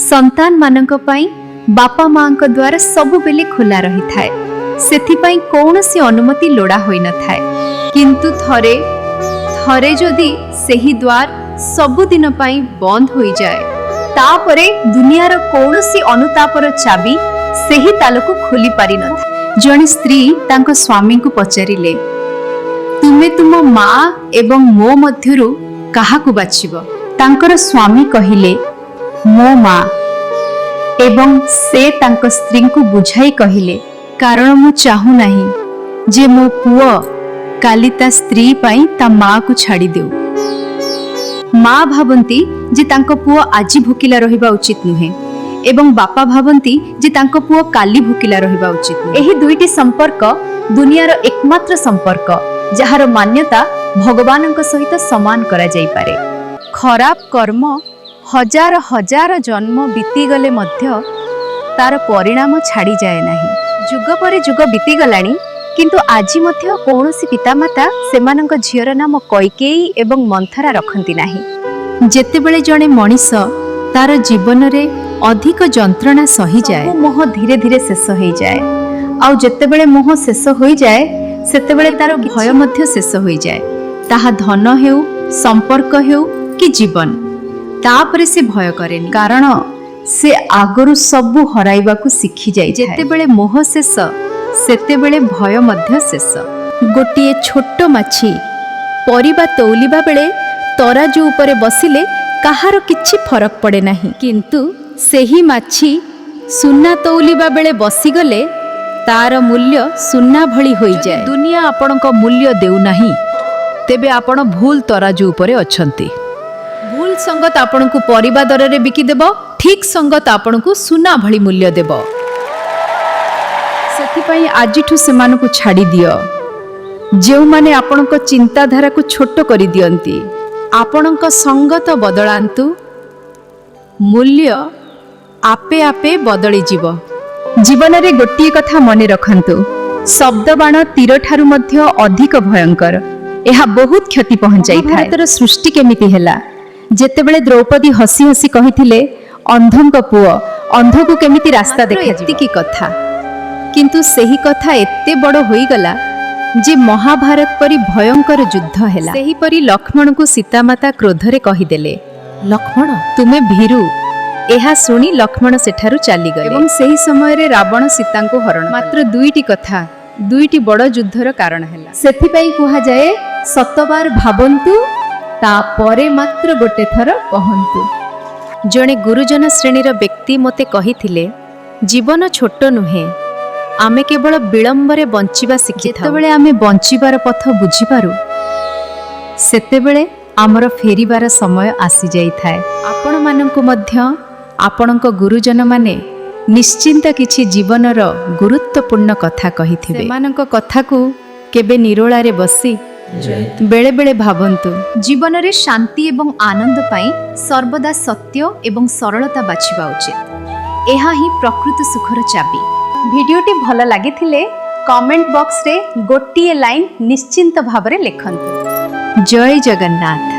ସନ୍ତାନମାନଙ୍କ ପାଇଁ ବାପା ମାଙ୍କ ଦ୍ୱାର ସବୁବେଳେ ଖୋଲା ରହିଥାଏ। ସେଥିପାଇଁ କୌଣସି ଅନୁମତି ଲୋଡ଼ା ହୋଇନଥାଏ। କିନ୍ତୁ ଥରେ ଥରେ ଯଦି ସେହି ଦ୍ୱାର ସବୁଦିନ ପାଇଁ ବନ୍ଦ ହୋଇଯାଏ, ତାପରେ ଦୁନିଆର କୌଣସି ଅନୁତାପର ଚାବି ସେହି ତାଲାକୁ ଖୋଲି ପାରିନଥାଏ। ଜଣେ ସ୍ତ୍ରୀ ତାଙ୍କ ସ୍ୱାମୀଙ୍କୁ ପଚାରିଲେ, "ତୁମେ ତୁମ ମା ଏବଂ ମୋ ମଧ୍ୟରୁ କାହାକୁ ବାଛିବ?" ତାଙ୍କର ସ୍ୱାମୀ କହିଲେ, "ମୋ ମା।" ଏବଂ ସେ ତାଙ୍କ ସ୍ତ୍ରୀଙ୍କୁ ବୁଝାଇ କହିଲେ, "କାରଣ ମୁଁ ଚାହୁଁନାହିଁ ଯେ ମୋ ପୁଅ କାଲି ତା ସ୍ତ୍ରୀ ପାଇଁ ତା ମାକୁ ଛାଡ଼ିଦେଉ।" ମା ଭାବନ୍ତି ଯେ ତାଙ୍କ ପୁଅ ଆଜି ଭୋକିଲା ରହିବା ଉଚିତ ନୁହେଁ ଏବଂ ବାପା ଭାବନ୍ତି ଯେ ତାଙ୍କ ପୁଅ କାଲି ଭୋକିଲା ରହିବା ଉଚିତ ନୁହେଁ। ଏହି ଦୁଇଟି ସମ୍ପର୍କ ଦୁନିଆର ଏକମାତ୍ର ସମ୍ପର୍କ, ଯାହାର ମାନ୍ୟତା ଭଗବାନଙ୍କ ସହିତ ସମାନ କରାଯାଇପାରେ। ଖରାପ କର୍ମ ହଜାର ହଜାର ଜନ୍ମ ବିତିଗଲେ ମଧ୍ୟ ତାର ପରିଣାମ ଛାଡ଼ିଯାଏ ନାହିଁ। ଯୁଗ ପରେ ଯୁଗ ବିତିଗଲାଣି, କିନ୍ତୁ ଆଜି ମଧ୍ୟ କୌଣସି ପିତାମାତା ସେମାନଙ୍କ ଝିଅର ନାମ କୈକେୟୀ ଏବଂ ମନ୍ଥରା ରଖନ୍ତି ନାହିଁ। ଯେତେବେଳେ ଜଣେ ମଣିଷ ତାର ଜୀବନରେ ଅଧିକ ଯନ୍ତ୍ରଣା ସହିଯାଏ, ମୋହ ଧୀରେ ଧୀରେ ଶେଷ ହେଇଯାଏ। ଆଉ ଯେତେବେଳେ ମୋହ ଶେଷ ହୋଇଯାଏ, ସେତେବେଳେ ତାର ଭୟ ମଧ୍ୟ ଶେଷ ହୋଇଯାଏ। ତାହା ଧନ ହେଉ, ସମ୍ପର୍କ ହେଉ କି ଜୀବନ। ତାପରେ ସେ ଭୟ କରେନି, କାରଣ ସେ ଆଗରୁ ସବୁ ହରାଇବାକୁ ଶିଖି ଯାଇଥାଏ। ଯେତେବେଳେ ମୋହ ଶେଷ, ସେତେବେଳେ ଭୟ ମଧ୍ୟ ଶେଷ। ଗୋଟିଏ ଛୋଟ ମାଛି ପରିବା ତଉଲିବା ବେଳେ ତରାଜୁ ଉପରେ ବସିଲେ କାହାର କିଛି ଫରକ ପଡ଼େ ନାହିଁ। କିନ୍ତୁ ସେହି ମାଛି ସୁନା ତଉଲିବା ବେଳେ ବସିଗଲେ ତାର ମୂଲ୍ୟ ସୁନା ଭଳି ହୋଇଯାଏ। ଦୁନିଆ ଆପଣଙ୍କ ମୂଲ୍ୟ ଦେଉନାହିଁ, ତେବେ ଆପଣ ଭୁଲ ତରାଜୁ ଉପରେ ଅଛନ୍ତି। ଭୁଲ ସଙ୍ଗତ ଆପଣଙ୍କୁ ପରିବା ଦରରେ ବିକିଦେବ, ଠିକ୍ ସଙ୍ଗତ ଆପଣଙ୍କୁ ସୁନା ଭଳି ମୂଲ୍ୟ ଦେବ। ସେଥିପାଇଁ ଆଜିଠୁ ସେମାନଙ୍କୁ ଛାଡ଼ିଦିଅ, ଯେଉଁମାନେ ଆପଣଙ୍କ ଚିନ୍ତାଧାରାକୁ ଛୋଟ କରିଦିଅନ୍ତି। ଆପଣଙ୍କ ସଙ୍ଗତ ବଦଳାନ୍ତୁ, ମୂଲ୍ୟ ଆପେ ଆପେ ବଦଳିଯିବ। ଜୀବନରେ ଗୋଟିଏ କଥା ମନେ ରଖନ୍ତୁ, ଶବ୍ଦବାଣ ତୀରଠାରୁ ମଧ୍ୟ ଅଧିକ ଭୟଙ୍କର। ଏହା ବହୁତ କ୍ଷତି ପହଞ୍ଚାଇଥାଏ। ମହାଭାରତର ସୃଷ୍ଟି କେମିତି ହେଲା? ଯେତେବେଳେ ଦ୍ରୌପଦୀ ହସି ହସି କହିଥିଲେ, "ଅନ୍ଧଙ୍କ ପୁଅ, ଅନ୍ଧକୁ କେମିତି ରାସ୍ତା ଦେଖାଯିବ?" ଏତିକି କଥା, କିନ୍ତୁ ସେହି କଥା ଏତେ ବଡ଼ ହୋଇଗଲା ଯେ ମହାଭାରତ ପରି ଭୟଙ୍କର ଯୁଦ୍ଧ ହେଲା। ସେହିପରି ଲକ୍ଷ୍ମଣଙ୍କୁ ସୀତାମାତା କ୍ରୋଧରେ କହିଦେଲେ, ଲକ୍ଷ୍ମଣ, "ତୁମେ ଭୀରୁ।" ଏହା ଶୁଣି ଲକ୍ଷ୍ମଣ ସେଠାରୁ ଚାଲିଗଲେ ଏବଂ ସେହି ସମୟରେ ରାବଣ ସୀତାଙ୍କୁ ହରଣ। ମାତ୍ର ଦୁଇଟି କଥା ଦୁଇଟି ବଡ଼ ଯୁଦ୍ଧର କାରଣ ହେଲା। ସେଥିପାଇଁ କୁହାଯାଏ, ଶତବାର ଭାବନ୍ତୁ, ତାପରେ ମାତ୍ର ଗୋଟେ ଥର କହନ୍ତୁ। ଜଣେ ଗୁରୁଜନ ଶ୍ରେଣୀର ବ୍ୟକ୍ତି ମୋତେ କହିଥିଲେ, "ଜୀବନ ଛୋଟ ନୁହେଁ, ଆମେ କେବଳ ବିଳମ୍ବରେ ବଞ୍ଚିବା ଶିଖିଥାଉ।" ଯେତେବେଳେ ଆମେ ବଞ୍ଚିବାର ପଥ ବୁଝିପାରୁ, ସେତେବେଳେ ଆମର ଫେରିବାର ସମୟ ଆସିଯାଇଥାଏ। ଆପଣମାନଙ୍କୁ ମଧ୍ୟ ଆପଣଙ୍କ ଗୁରୁଜନମାନେ ନିଶ୍ଚିନ୍ତ କିଛି ଜୀବନର ଗୁରୁତ୍ୱପୂର୍ଣ୍ଣ କଥା କହିଥିବେ। ସେମାନଙ୍କ କଥାକୁ କେବେ ନିରୋଳାରେ ବସି ବେଳେବେଳେ ଭାବନ୍ତୁ। ଜୀବନରେ ଶାନ୍ତି ଏବଂ ଆନନ୍ଦ ପାଇଁ ସର୍ବଦା ସତ୍ୟ ଏବଂ ସରଳତା ବାଛିବା ଉଚିତ। ଏହା ହିଁ ପ୍ରକୃତ ସୁଖର ଚାବି। ଭିଡ଼ିଓଟି ଭଲ ଲାଗିଥିଲେ କମେଣ୍ଟ ବକ୍ସରେ ଗୋଟିଏ ଲାଇନ୍ ନିଶ୍ଚିନ୍ତ ଭାବରେ ଲେଖନ୍ତୁ, ଜୟ ଜଗନ୍ନାଥ।